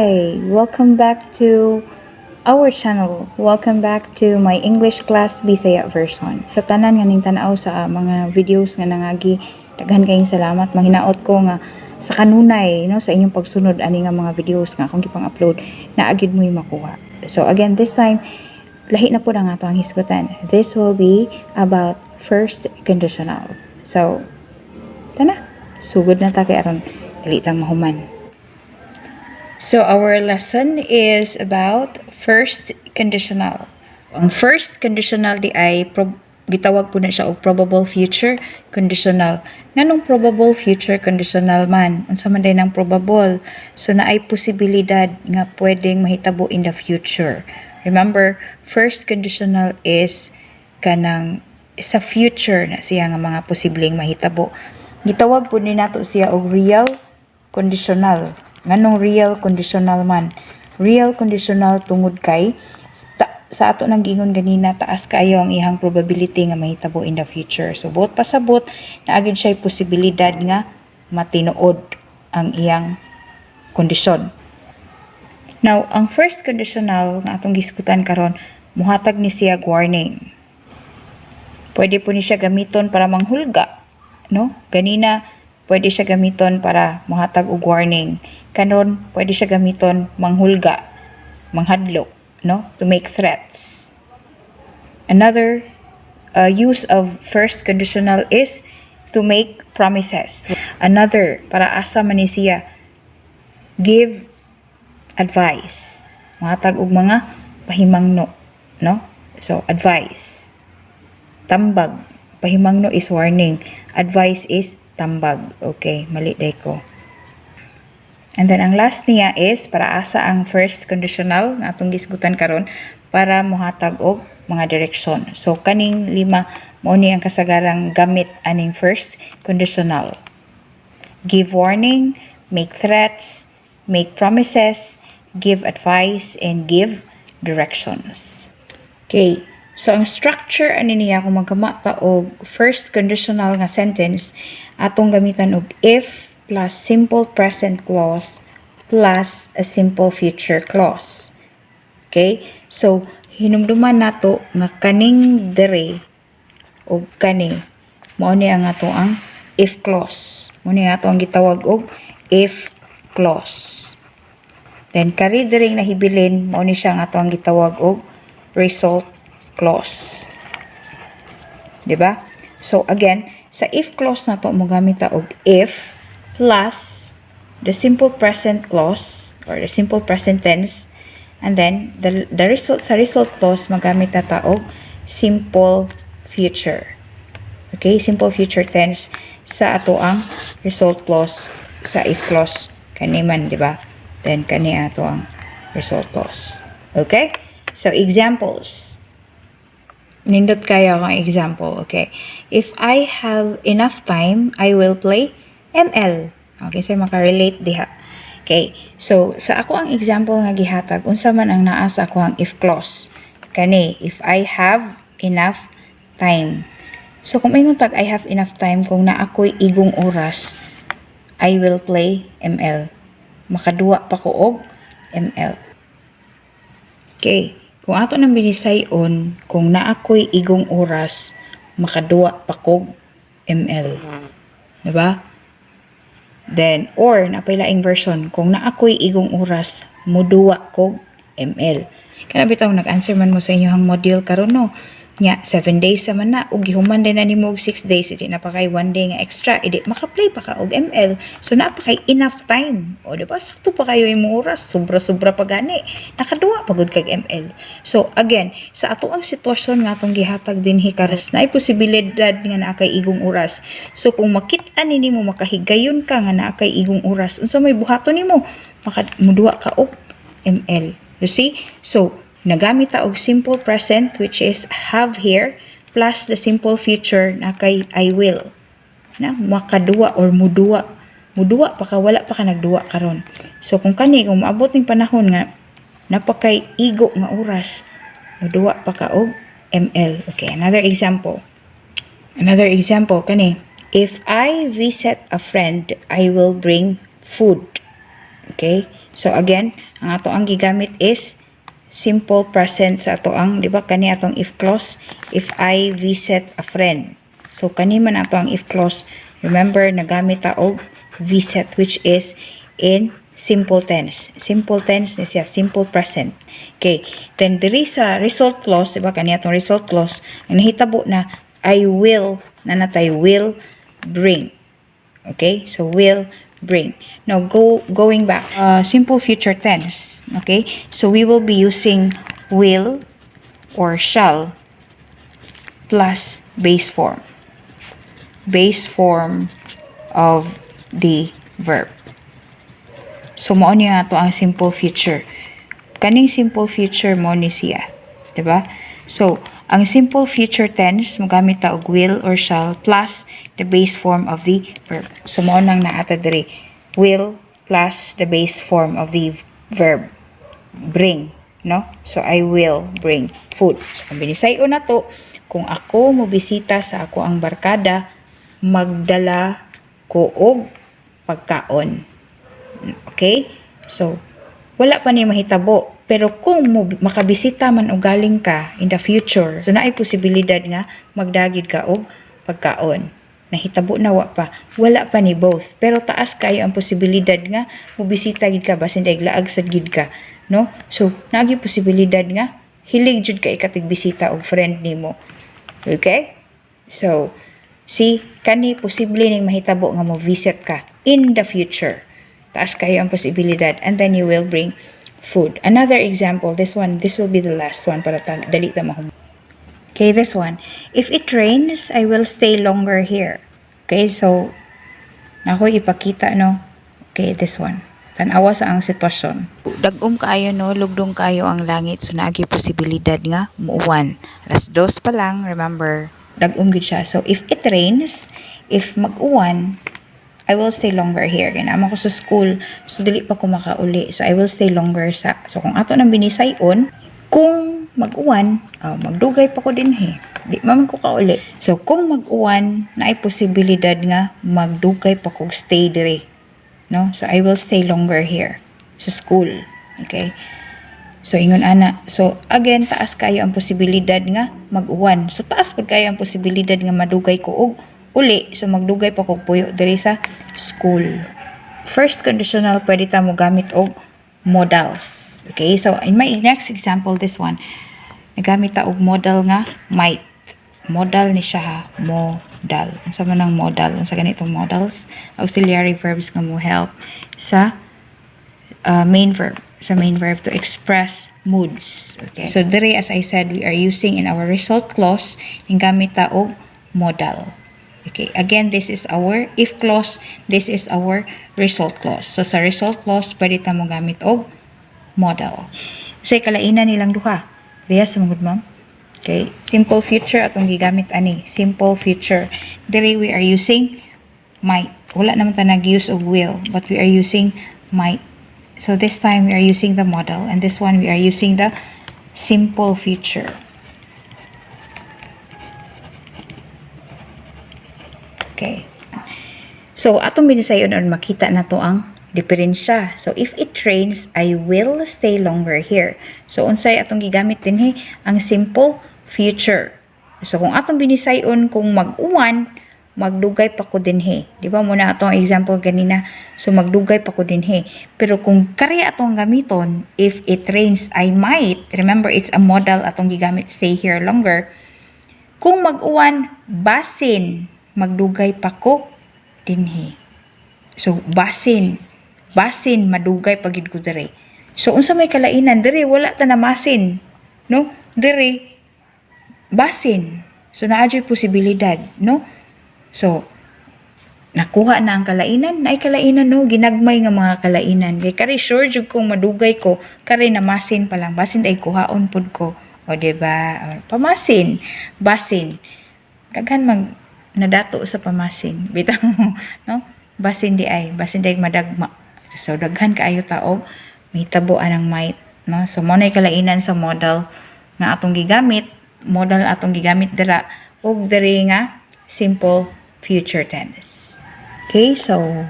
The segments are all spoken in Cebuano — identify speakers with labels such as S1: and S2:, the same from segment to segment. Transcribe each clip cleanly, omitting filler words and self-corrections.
S1: Hi! Welcome back to our channel. Welcome back to my English class Bisaya version. Sa tanan nga ning tan-aw sa mga videos nga nangagi, daghan kayong salamat. Manghinaot ko nga sa kanunay, no, sa inyong pagsunod ani nga mga videos nga akong gipang-upload, naa gyud mo'y makuha. So again, this time lahi na pod ang ato ang hisgutan. This will be about first conditional. So, tana, sugod na ta kay aron dali tang mahuman. So our lesson is about first conditional. Ang first conditional diay gitawag pod na siya og probable future conditional. Nganong probable future conditional man? Unsa man diay nang probable? So naay posibilidad nga pwedeng mahitabo in the future. Remember, first conditional is kanang sa future na siya nga mga posibleng mahitabo. Gitawag pod ni nato siya og real conditional. Nganong real conditional man? Real conditional tungod kay sa ato nang giingon ganina, taas kaayo ang iyang probability nga mahitabo in the future. So buot pasabot, naa gyud siya posibilidad nga matinuod ang iyang kondisyon. Now, ang first conditional nga atong gisgutan karon, muhatag ni siya og warning. Pwede pod ni siya gamiton para manghulga, no? Ganina pwede siya gamiton para muhatag og warning. Karon pwede siya gamiton manghulga, manghadlok, no? To make threats. Another use of first conditional is to make promises. Another, para asa man ni siya, give advice. Muhatag og mga pahimangno, no? So, advice. Tambag. Pahimangno is warning. Advice is tambag. Okay, mali diay ko. And then ang last niya is para asa ang first conditional nga atong gisgutan karon, para mohatag og mga direksyon. So kaning lima mao ni ang kasagarang gamit aning first conditional. Give warning, make threats, make promises, give advice, and give directions. Okay. So ang structure ani niya, kung maghama ta og first conditional nga sentence, atong gamitan og if plus simple present clause plus a simple future clause. Okay? So hinumduman nato nga kaning dere og kani mao ni ang ato ang if clause. Mao ni ato ang gitawag og if clause. Then kari diri nahibilin, mao ni siya ang ato ang gitawag og result clause. Di ba? So again, sa if clause nato mogamit ta og if plus the simple present clause or the simple present tense, and then the result, sa result clause magamit ta ta og simple future. Okay, simple future tense sa ato ang result clause sa if clause kani man, di ba? Then kani ato ang result clause. Okay? So examples. Nindot kaayo ang example, okay? If I have enough time, I will play ML. Okay, so makarelate diha. Okay, so sa ako ang example nga gihatag, unsa man ang naa sa ako ang if clause? Kani, if I have enough time. So kung ingon tag I have enough time, kung naa ko'y igong oras, I will play ML. Makaduwa pa ko og ML. Okay. Kung ato nang binisay-on, kung naa ko'y igong oras, makaduwa pa kog ML. Diba? Then, or, naa pay laing version, kung naa ko'y igong oras, muduwa kog ML. Kana bitaw nag-answer man mo sa inyong module karon, no? Nya, 7 days sa man na, ug gihuman din na nimo og 6 days, idi na pa kay 1 day nga extra, idi maka-play pa ka og ML. So naa pa kay enough time. O di ba? Sakto pa kayo imong oras, sobra-sobra pa gani. Nakaduwa pa gud kag ML. So again, sa ato ang sitwasyon nga atong gihatag dinhi karon, naay posibilidad nga naa kay igong oras. So kung makit-an ni nimo, makahigayon ka nga naa kay igong oras, unsa may buhaton nimo? Maka muduwa ka og ML. You see? So nagamit ta og simple present, which is have here, plus the simple future na kay I will. Na makaduwa or muduwa. Muduwa pa ka, wala pa ka nagduwa karon. So kung kani, kung maabot ning panahon nga naa pa kay igo nga oras, muduwa pa ka og ML. Okay, another example. Another example kani. If I visit a friend, I will bring food. Okay? So again, ang ato ang gigamit is simple present sa ato ang, di ba, kani atong if clause, "If I visit a friend." So kani man ato ang if clause. Remember, nagamit ta og visit, which is in simple tense. Simple tense ni siya, simple present. Okay, then diri sa result clause, di ba, kani atong result clause, ang nahitabo na I will na natay will bring. Okay, so will bring. Now go going back, simple future tense. Okay, so we will be using will or shall plus base form. Base form of the verb. So mao ni ato ang simple future. Kaning simple future mo ni siya, 'di ba? So, ang simple future tense mogamit ta og will or shall plus the base form of the verb. So mao nang naa ta diri. Will plus the base form of the verb bring, no? So I will bring food. So kung binisayon na to, kung ako mo bisita sa ako ang barkada, magdala ko og pagkaon. Okay? So, wala pa ni mahitabo. Pero kung mo makabisita man og galing ka in the future, so naay posibilidad nga magdagid ka og pagkaon. Nahitabo na wa pa? Wala pa ni both. Pero taas kayo ang posibilidad nga mobisita gid ka, basin daig laag sad gid ka, no? So, naagi posibilidad nga hilig jud ka ikatig bisita og friend nimo. Okay? So, see, kani posible ning mahitabo nga mo visit ka in the future. Taas kayo ang posibilidad and then you will bring food. Another example, this one, this will be the last one para dali ta mahum. Okay, this one. If it rains, I will stay longer here. Okay, so nako ipakita, no. Okay, this one. Tan-awa sa ang sitwasyon. Dag-om kaayo, no, lugdong kaayo ang langit, so naagi posibilidad nga muuwan. Alas 2 pa lang, remember, dag-om gid siya. So if it rains, if mag-uwan, I will stay longer here. Kaya naa man ko sa school, so dili pa ko makauli. So I will stay longer sa. So kung ato nang binisayon, kung mag-uwan, oh, magdugay pa ko dinhi. Di man ko kauli. So kung mag-uwan, naay posibilidad nga magdugay pa kog stay dire. No? So I will stay longer here sa school. Okay? So ingon ana. So again, taas kayo ang posibilidad nga mag-uwan. So taas pud kayo ang posibilidad nga madugay ko og uli. So magdugay pa kog puyo diri sa school. First conditional, pwede ta mo gamit og modals. Okay? So in my next example, this one, nagamit ta og modal nga might. Modal ni siya ha, modal. Unsa man ang modal? Unsa ganitong modals? Auxiliary verbs nga mo help sa main verb, sa main verb to express moods. Okay. So dire, as I said, we are using in our result clause, yung gamit ta og modal. Okay, again, this is our if clause, this is our result clause. So sa result clause, pwede ta mo gamit og modal. Say kalainan nilang duha. Riyas sa mga, ma'am. Okay, simple future atong gigamit ani, simple future. Dire we are using might. Wala naman ta nag-use of will, but we are using might. So this time we are using the modal and this one we are using the simple future. Okay. So atong binisayon on makita na to ang diferensya. So if it rains, I will stay longer here. So unsay atong gigamit dinhi? Ang simple future. So kung atong binisayon, kung mag-uwan, magdugay pa ko dinhi. Di ba mo na atong example ganina? So magdugay pa ko dinhi. Pero kung kari atong gamiton, if it rains, I might, remember, it's a modal atong gigamit, stay here longer. Kung mag-uwan, basin magdugay pa ko dinhi. So basin madugay pa gid ko dire. So unsa may kalainan dire? Wala ta namasin, no? Dire basin. So naa jud posibilidad, no? So nakuha na ang kalainan, naay kalainan, no, ginagmay nga mga kalainan. Kay kari sure jud kung madugay ko, kari namasin pa lang, basin ay kuhaon pud ko. O di ba? O, pamasin, basin. Daghan mag nadato sa pamasin. Bitaw, no? Basin di ay, basin di ay madagma. So daghan kaayo tao mahitabo anang might, no? So mo nay kalainan sa modal nga atong gigamit, modal atong gigamit dira ug diri nga simple future tense. Okay, so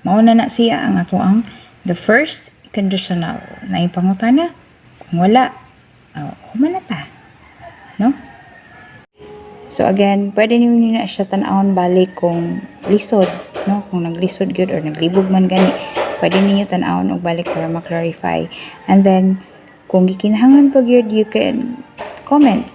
S1: mao na na siya ang ato ang the first Conditional. Naay pangutana? Kung wala, oh, human na ta. No? So again, pwede ninyo na siya tan-awon balik kung lisod, no? Kung naglisod gyud or naglibog man gani, pwede ninyo tan-awon og balik para ma-clarify. And then kung gikinahanglan pa gyud, you can comment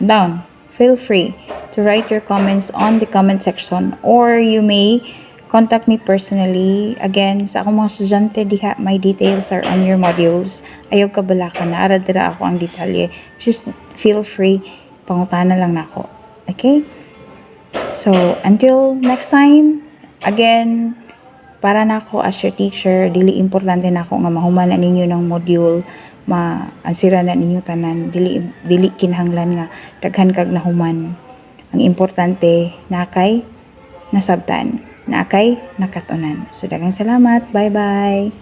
S1: down. Feel free to write your comments on the comment section or you may contact me personally. Again, sa akong mga estudyante diha, my details are on your modules. Ayaw kabalaka, naa ra dira akoang detalye. Just feel free, pangutana lang nako. Okay? So, until next time, again, para nako as your teacher, dili importante nako nga mahuman na ninyo ng module, ma-answer na ninyo tanan, dili kinahanglan nga daghan kag nahuman. Ang importante, naa kay nasabtan, naa kay nakat-unan. So, daghang salamat. Bye-bye.